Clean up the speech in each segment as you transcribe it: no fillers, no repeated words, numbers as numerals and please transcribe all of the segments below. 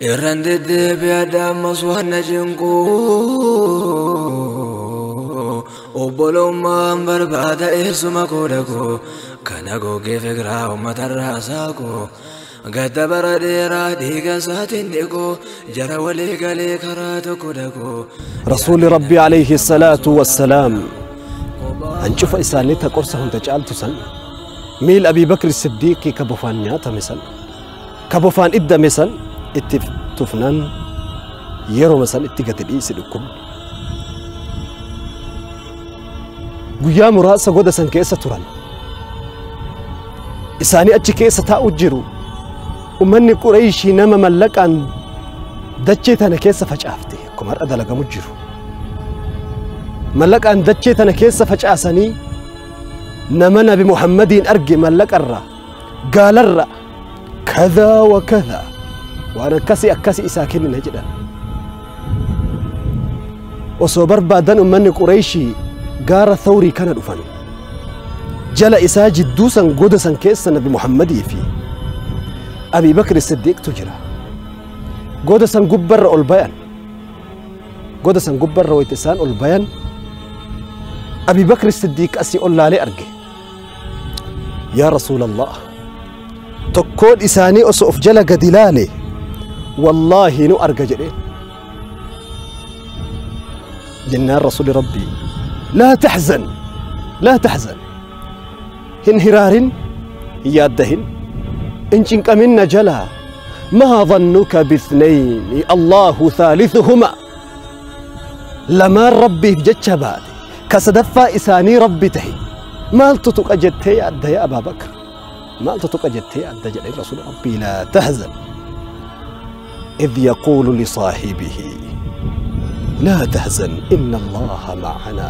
Irraan deddeebi'aadha ammas waan na cinqu obbolummaan barbaada eessuma koo dhaqu kana goggee fikiraa uummatarraa saaqu gadda bara dheeraa dhiiga isaatiin dhiqu jara walii galee karaa tokko dhaqu. Rasuulli Rabbii alayhi salaatu wassalaam hancufa isaanii ta qorsa hunda caaltu san miil Abii Bakri Siddiiqii ka bofaan nyaatame san ka bofaan iddame san itti tufnaan yeroo san itti gadi dhiisi dhukkubni. Guyyaa muraasa goda san keessa turan. Isaanii achi keessa taa'u jiru. Uummanni Qurayshii nama mallaqaan dachee tana keessa facaafte akkuma har'a dalagamu jiru. Mallaqaan dachee tana keessa facaasanii nama Nabi Muhammadiin arge mallaqarra gaalarra kadhaa wa kadhaa waan akkasii akkasii isaa kennina jedhan. Osoo barbaadan uummanni Qurayshii gaara Thawrii kana dhufan. Jala isaa jidduu san goda san keessa Nabi Muhammadii fi Abii Bakri Siddiiqtu jira. Goda san gubbarra ol bayan. Goda san gubbarra wayita isaan ol bayan Abii Bakri Siddiiq asii ol laalee arge. Yaa Rasuulallah, tokkoon isaanii osoo of jala gadi laale wallaahi nu arga jedheen. Jennaan Rasuuli Rabbii laa tahzan laa tahzan, hin hiraarin, hin yaaddahin, hin cinqamin na jalaa. Maa dhannuka bithnayni Allahu thalithuhuma, lamaan Rabbiif jecha baate ka sadaffaa isaanii Rabbi tahe maaltu tuqa jettee yaadda yaa Abaa Bakr, maaltu tuqa jettee yaadda jedheen Rasuuli Rabbii laa tahzan. إذ يقول لصاحبه لا تحزن إن الله معنا،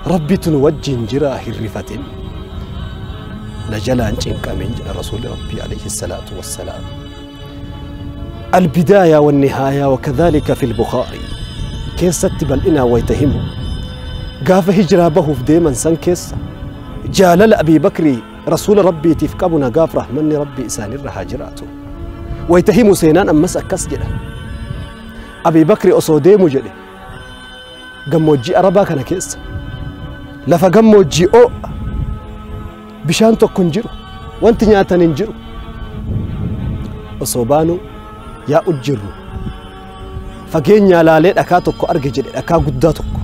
ربي تنوجه جراه الرفة نجلا من رسول ربي عليه الصلاة والسلام. البداية والنهاية. وكذلك في البخاري كيست بل إنا ويتهم قاف هجرة به في ديما سن كيس جالل أبي بكر رسول ربي تفكبنا قاف رحمني ربي إسان الرهاجراته ويتهم سينان أمس أكس جده أبي بكر أصودي مجده قموجي أربا كان كيس لفا قموجي أو بشان تكون جرو وانت نياتن نجرو أصوبانو يا أجرو فجين يا لالي أكاتوكو أرجع جده أكا قداتوكو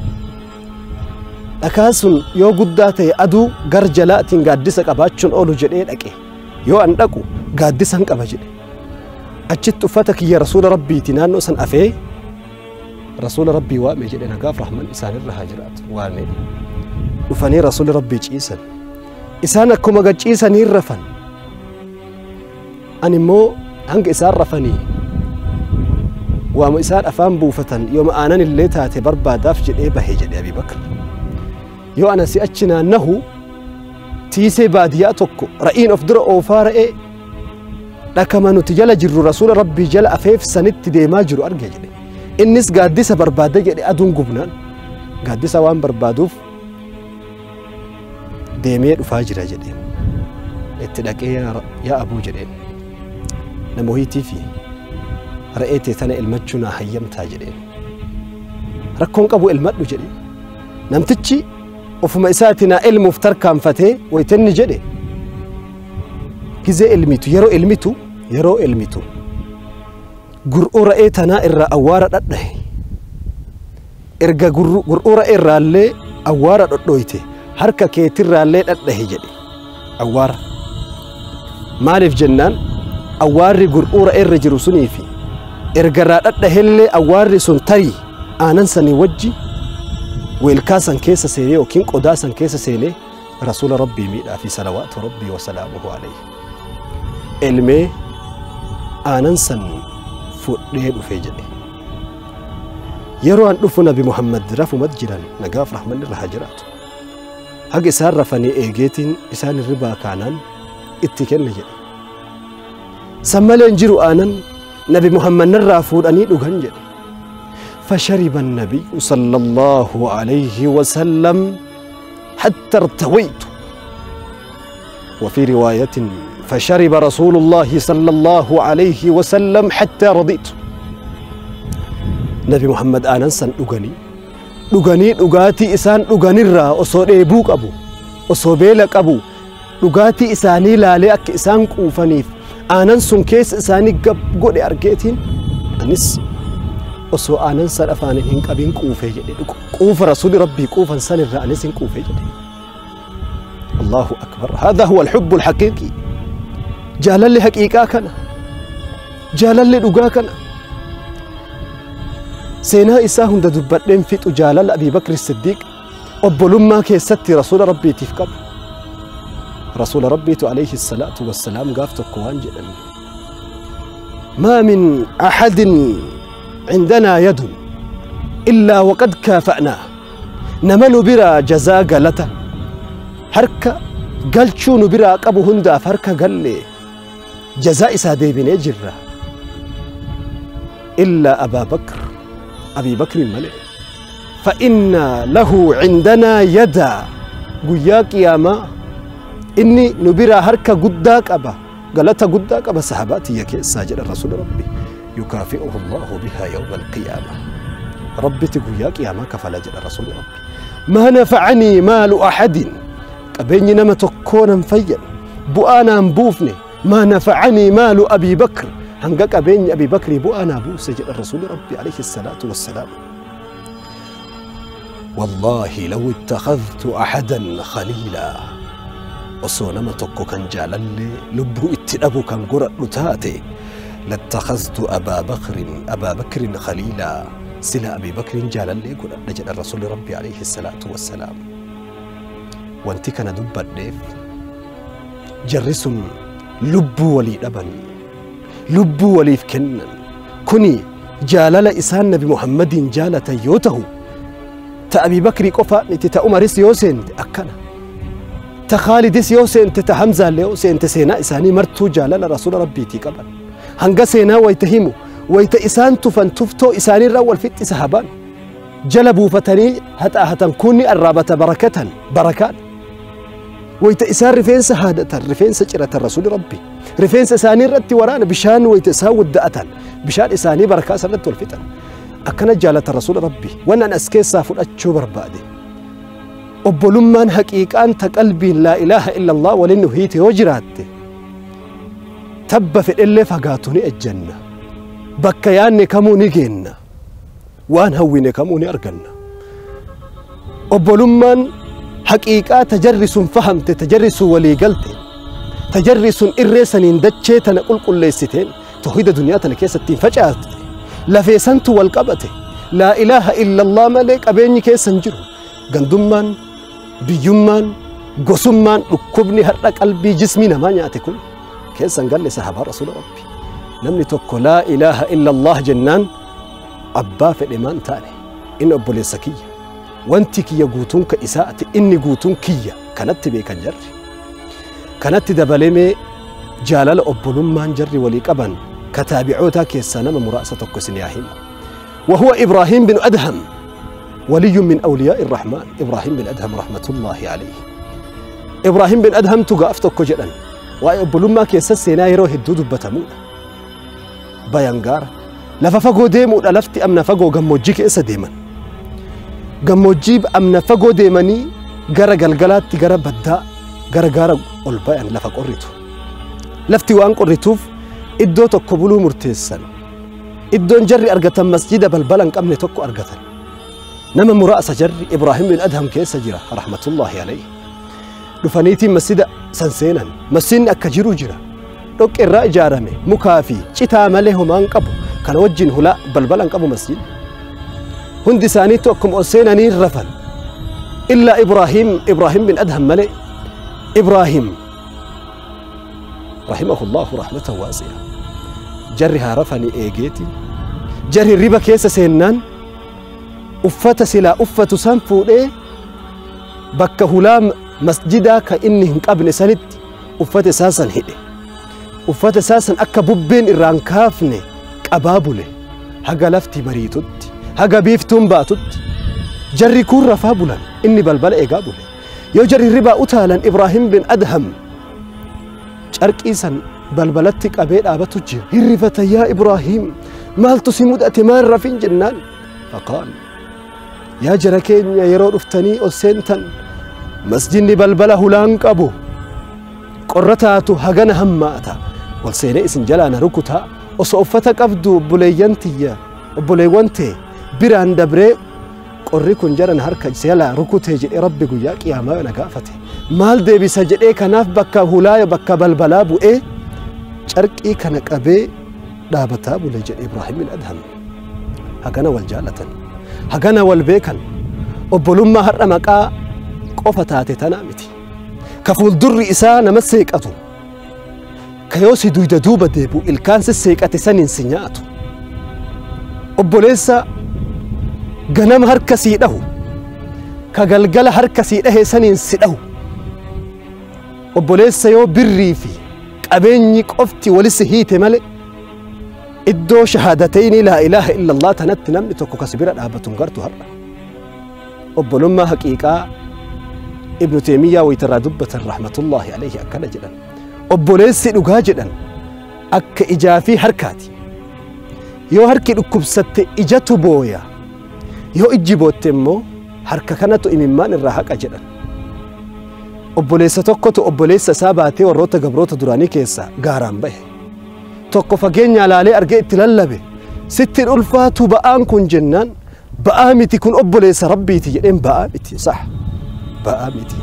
أكاسون يو قداتي أدو قرجلاتين قادسك أباتشون أولو جده أكي يو أندكو قادسان كأبجده achitti uffata kiyya rasuula rabbiiti naannoo san afee rasuula rabbii waame jedhe nagaaf rahman isaanirra haa jiraatu waame dhufanii rasuula rabbii ciisan isaan akkuma gad ciisanii rafan ani immoo hanga isaan rafanii waama isaan afaan buufatan yooma aanan illee taate barbaadaaf jedhee bahe jedhe Abii Bakr yoo ana si'achi naannahu tiisee baadiyyaa tokko ra'iin of dura oofaa ra'ee dhakama nuti jala jirru rasuula rabbii jala afeef sanitti deemaa jiru arge jedhe. Innis gaaddisa barbaade jedhe aduun gubnaan gaaddisa waan barbaaduuf deemee dhufaa jira jedhe. Itti dhaqee yaa abuu jedheen nama wayiitii fi re'ee tee tana ilmachuu naa hayyamtaa jedheen. Rakkoon qabu ilmadhu jedhe. Namtichi ofuma isaati naa ilmuuf tarkaanfatee wayitenni jedhe gizee ilmitu yeroo ilmitu yeroo ilmitu gur'uu re'ee tanaa irraa awwaara dhadhahe erga gur'uu re'ee irraallee awwaara dhodhoyte harka keetirraallee dhadhahe jedhe awwaara. Maaliif jennaan awwaarri gur'uu re'ee irra jiru sunii fi erga irraa dhadhahellee awwaarri sun tarii aanan sanii wajji weelkaa san keessa seenee yookiin qodaa san keessa seenee rasuula rabbii miidhaa fi salawaatu rabbii wa salaamuhu alayhi. Ilmee aanan san fudhee dhufee jedhe. Yeroo an dhufu Nabi Muhammad rafumat jiran nagaaf rahman irra haa jiraatu. Haga isaan rafanii eegeetiin isaan hirribaa kaanaan itti kenne jedhe. San malee hin jiru aanan Nabi Muhammad narraa fuudhanii dhugan jedhe. فشرب النبي صلى الله عليه وسلم حتى ارتويت. وفي رواية فشرب رسول الله صلى الله عليه وسلم حتى رضيت. نبي محمد آنان سن dhuganii dhuganii dhugaatii isaan dhuganirraa osoo dheebuu qabu osoo beela qabu dhugaatii isaanii laalee akka isaan quufaniif aanan sun keessa isaanii gab godhe argeetiin anis osoo aanan san afaaniin hin qabin quufee jedhe quufa rasuuli rabbii quufan sanirraa anis hin quufee jedhe. الله أكبر. هذا هو الحب الحقيقي. جالل حقيقة كان جالل دقا كان سينا إساهم دبتين فيت جالل أبي بكر الصديق أبلما كيستي رسول ربي تفكب رسول ربي عليه الصلاة والسلام قافت كوان جدا ما من أحد عندنا يد إلا وقد كافأناه نمن برا جزاء قالته harka galchuu nu biraa qabu hundaaf harka galle jazaa isaa deebinee jirra. إلا أبا بكر أبي بكر malee فإن له عندنا يدا guyyaa qiyaamaa inni nu biraa harka guddaa qaba galata guddaa qaba sahabaatiyya keessaa jedha rasuula rabbi يكافئه الله بها يوم القيامة. ربتي guyyaa qiyaamaa kafala jedha rasuula rabbi. ما نفعني مال أحد qabeenyi nama tokkoo nan fayyan bu'aa naan buufne. ما نفعني مال أبي بكر hanga qabeenyi أبي بكر bu'aa naa buuse jedha rasuuli rabbi عليه الصلاة والسلام. والله لو اتخذت أحدا خليلا osoo nama tokko kan jaalallee lubbuu itti dhabu kan godhadhu taate لاتخذت أبا بكر خليلا sila أبي بكر jaalallee godhadha jedha rasuuli rabbi عليه الصلاة والسلام. Wanti kana dubbadheef jarri sun lubbuu walii dhaban lubbuu waliif kennan kuni jaalala isaan nabi Muhammadiin jaalatan yoo tahu ta Abi Bakrii qofa miti ta Umaris yoo seente akkana ta Khaalidis yoo seente ta Hamzaallee yoo seente seenaa isaanii martuu jaalala rasuula rabbiitii qaban hanga seenaa wayta himu wayta isaan tufan tuftoo isaaniirraa wal fixxi sahabaan jala buufatanii haxaahatan kunni arraabata barakatan barakaan wayta isaan rifeensa haadatan rifeensa ciratan rasuuli rabbi rifeensa isaanii irratti waraana bishaan wayta isaan wadda'atan bishaan isaanii barakaa isarratti wal fixan akkana jaalatan rasuula rabbi. Wannan as keessaa fudhachuu barbaade obbolummaan haqiiqaan ta qalbiin laa ilaaha illa allah waliin nu hiite yoo jiraatte tabba fedhellee fagaatu ni ejjanna bakka yaanne kamuu ni geenna waan hawwine kamuu ni arganna. Obbolummaan haqiiqaa tajarri sun fahamte tajarri sun walii galte tajarri sun irree saniin dachee tana qulqulleessiteen tawhiida duniyaa tana keessatti hin facaafte lafee santu wal qabate laa ilaaha illa allah malee qabeenyi keessa hin jiru. Gandummaan biyyummaan gosummaan dhukkubni har'a qalbii jismii namaa nyaate kun keessa hin galle sahabaa rasuula rabbi. Namni tokko laa ilaaha illa allah jennaan abbaa fedhe maan taane inni obboleessa kiyya wanti kiyya guutuun ka isaati inni guutuun kiyya kanatti beekan jarri. Kanatti dabalamee jaalala obbolummaan jarri walii qaban kataabi'oota keessaa nama muraasa tokko isin yaa himu. وهو إبراهيم بن أدهم ولي من أولياء الرحمن. إبراهيم بن أدهم رحمة الله عليه. إبراهيم بن أدهم تقاف tokko jedhan waa'ee obbolummaa keessa seenaa yeroo hedduu dubbatamuudha. Bayangaara lafa fagoo deemuudha lafti amna fagoo gammoojjii keessa deeman gammoojjii amna fagoo deemanii gara galgalaatti gara baddaa gara gaara ol bayan lafa qorritu lafti waan qorrituuf iddoo tokko buluu murteessan iddoon jarri argatan masjida balbala hin qabne tokko argatan nama muraasa jarri Ibraahim bin Adham keessa jira rahmatullahi alayhi dhufaniitiin masjida san seenan masjidni akka jiru jira dhoqqe irraa ijaarame mukaa fi citaa malee homaa hin qabu kana wajjin hulaa balbala hin qabu masjidni hundi isaaniitu akkuma ol seenanii rafan illaa Ibraahim bin Adham malee Ibraahim rahimahullahu rahmatan waasi'a jarri haa rafanii eegeeti jarri riba keessa seennaan uffata silaa uffatu san fuudhee bakka hulaa masjidaa ka inni hin qabne sanitti uffata isaa san hidhe uffata isaa san akka bubbeen irraa hin kaafne qabaa bule haga lafti bariitutti haga biiftuun baatutti jarri kun rafaa bulan inni balbala eegaa bule yoo jarri ribaa utaalan Ibraahim bin Adham Carqii san balbalatti qabee dhaabatu jira. Hirrifata yaa Ibraahiim maaltu si mudate maan rafin jennaan. Faqaal yaa jara keenya yeroo dhuftanii ol seentan masjidni balbala hulaan qabu qorra taatu hagana hammaata ol seenee isin jalaa na rukutaa osoo uffata qabdu obboleeyyan tiyya obboleewwan tee biraan dabree qorri kun jaran harka jalaa rukutee jedhee rabbi guyyaa qiyaamaa na gaafate maal deebisa jedhee kanaaf bakka hulaa bakka balbalaa bu'ee carqii kana qabee dhaabataa bule jedhe Ibraahim Adham. Hagana wal jaalatan hagana wal beekan obbolummaa har'a maqaa qofa taate tanaa miti ka fuuldurri isaa nama seeqatu ka yoo si duyda duuba deebi'u ilkaan si seeqate saniin si nyaatu obboleessa ganama harka sii dhahu ka galgala harka sii dhahe saniin si dhahu obboleessa yoo birrii fi qabeenyi qofti walis hiite malee iddoo shahaadatayni laa ilaaha illallah tanatti namni tokko kasi bira dhaabatu hin gartu har'a. Obbolummaa haqiiqaa Ibnu Teemiyyaa waytarraa dubbatan rahmatullaahi alayhi akkana jedhan. Obboleessi dhugaa jedhan akka ijaa fi harkaati. Yoo harki dhukkubsatte ijatu booya. Yoo ijji bootte immoo harka kanatu imimmaan irraa haqa jedhan. Obboleessa tokkotu obboleessa isaa baatee warroota gabroota duraanii keessaa gaaraan bahe. Tokko fageenya laalee argee itti lallabe sitti ulfaatu ba'aan kun jennaan ba'aa miti kun obboleessa rabbiiti jedheen ba'aa miti sah ba'aa miti.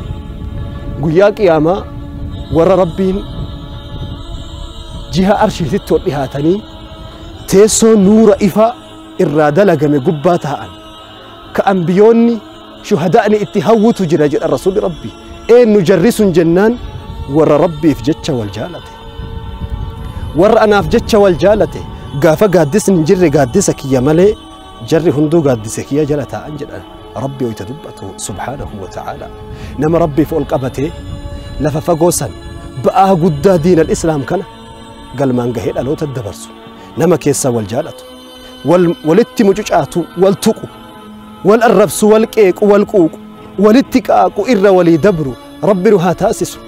Guyyaa qiyaamaa warra rabbiin jiha arshiititti ol dhihaatanii teessoo nuura ifaa irraa dalagame gubbaa taa'an ka ambiyoonni shuhadaa'ni itti hawwutu jira jedha rasuulli rabbi eenyu jarri sun jennaan warra rabbiif jecha wal jaalate. Warra anaaf jecha wal jaalate gaafa gaaddisni hin jirre gaaddisa kiyya malee jarri hunduu gaaddisa kiyya jala taa'an jedhan rabbi wayita dubbatu subhaanahu wa ta'aala. Nama rabbiif ol qabatee lafa fagoo san ba'aa guddaa diinal islaam kana galmaan gahee dhaloota dabarsu nama keessaa wal jaalatu walitti mucucaatu wal tuqu wal arrabsu wal qeequ wal quuqu walitti qaaqu irra walii dabru rabbi nu haa taasisu.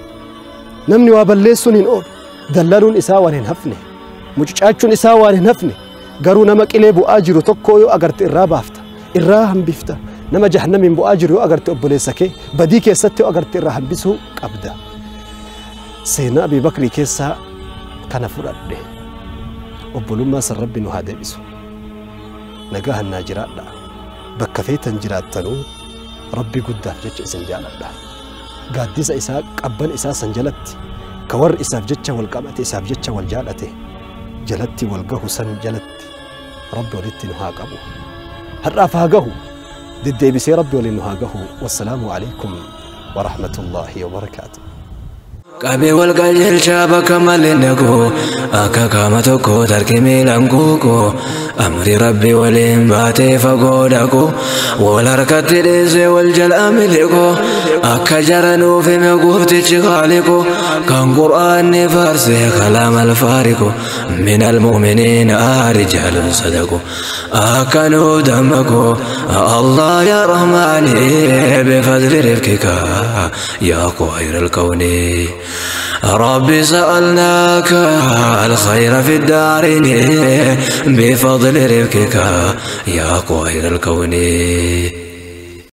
Namni waa balleessuun hin oolu. Dallaluun isaa waan hin hafne mucucaachuun isaa waan hin hafne garuu nama qilee bu'aa jiru tokko yoo agarte irraa baafta irraa hambifta nama jahannamiin bu'aa jiru yoo agarte obboleessa kee badii keessatti yoo agarte irraa hambisuu qabda. Seenaa Abii Bakrii keessaa kana fudhadhe obbolummaa san rabbi nu haa deebisu. Nagaa hannaa jiraadha bakka feetan jiraattanuu rabbi guddaaf jecha isin jaaladha. Gaaddisa isaa qabban isaa san jalatti ka warri isaaf jecha wal qabate isaaf jecha wal jaalate jalatti wal gahu san jalatti rabbi walitti nu haa qabu. Har'aaf haa gahu deddeebisee rabbi waliin nu haa gahu. Wassalaamu alaykum wa rahmatullaahi wa barakaatu. Qabee wal qajeelchaa bakka malee naqu akka qaama tokko tarkii miilaan kuuku amri rabbi waliin baatee fagoo dhaqu wal harkatti dhiisee wal jalaa miliqu akka jara nuuf hime gooftichi khaaliqu kan qur'aanni faarsee kalaama alfaariqu min almu'miniina rijaalun sadaqu akka nuuf dammaqu Allah yaa rahmaani bifadli rifkika yaa khayra alkawni. ربي سألناك الخير في الدارين بفضل رفقك يا قاهر الكون.